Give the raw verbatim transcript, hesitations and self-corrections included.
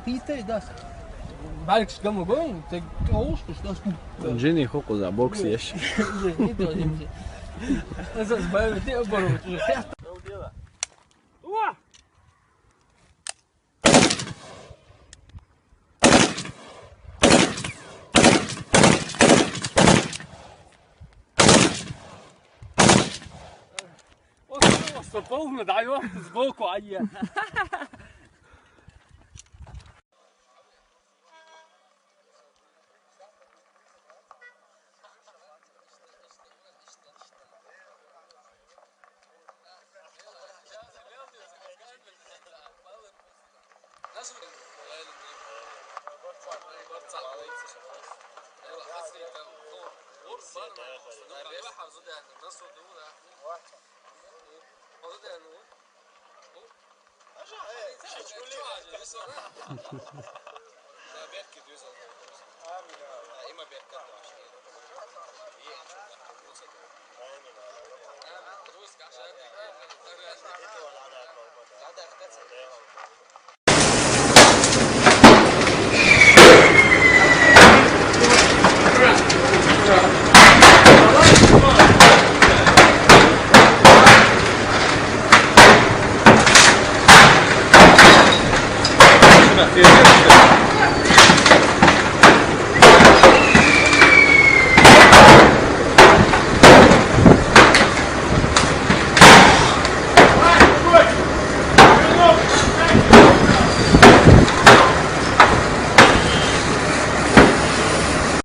Хитей дас. Балкш гаму гой, те оушкуш дас. Жини хукуза бокс еш. Аз аз бай те оборот. Уа! Оста, оста, полно, да, ё, сбоку, а я.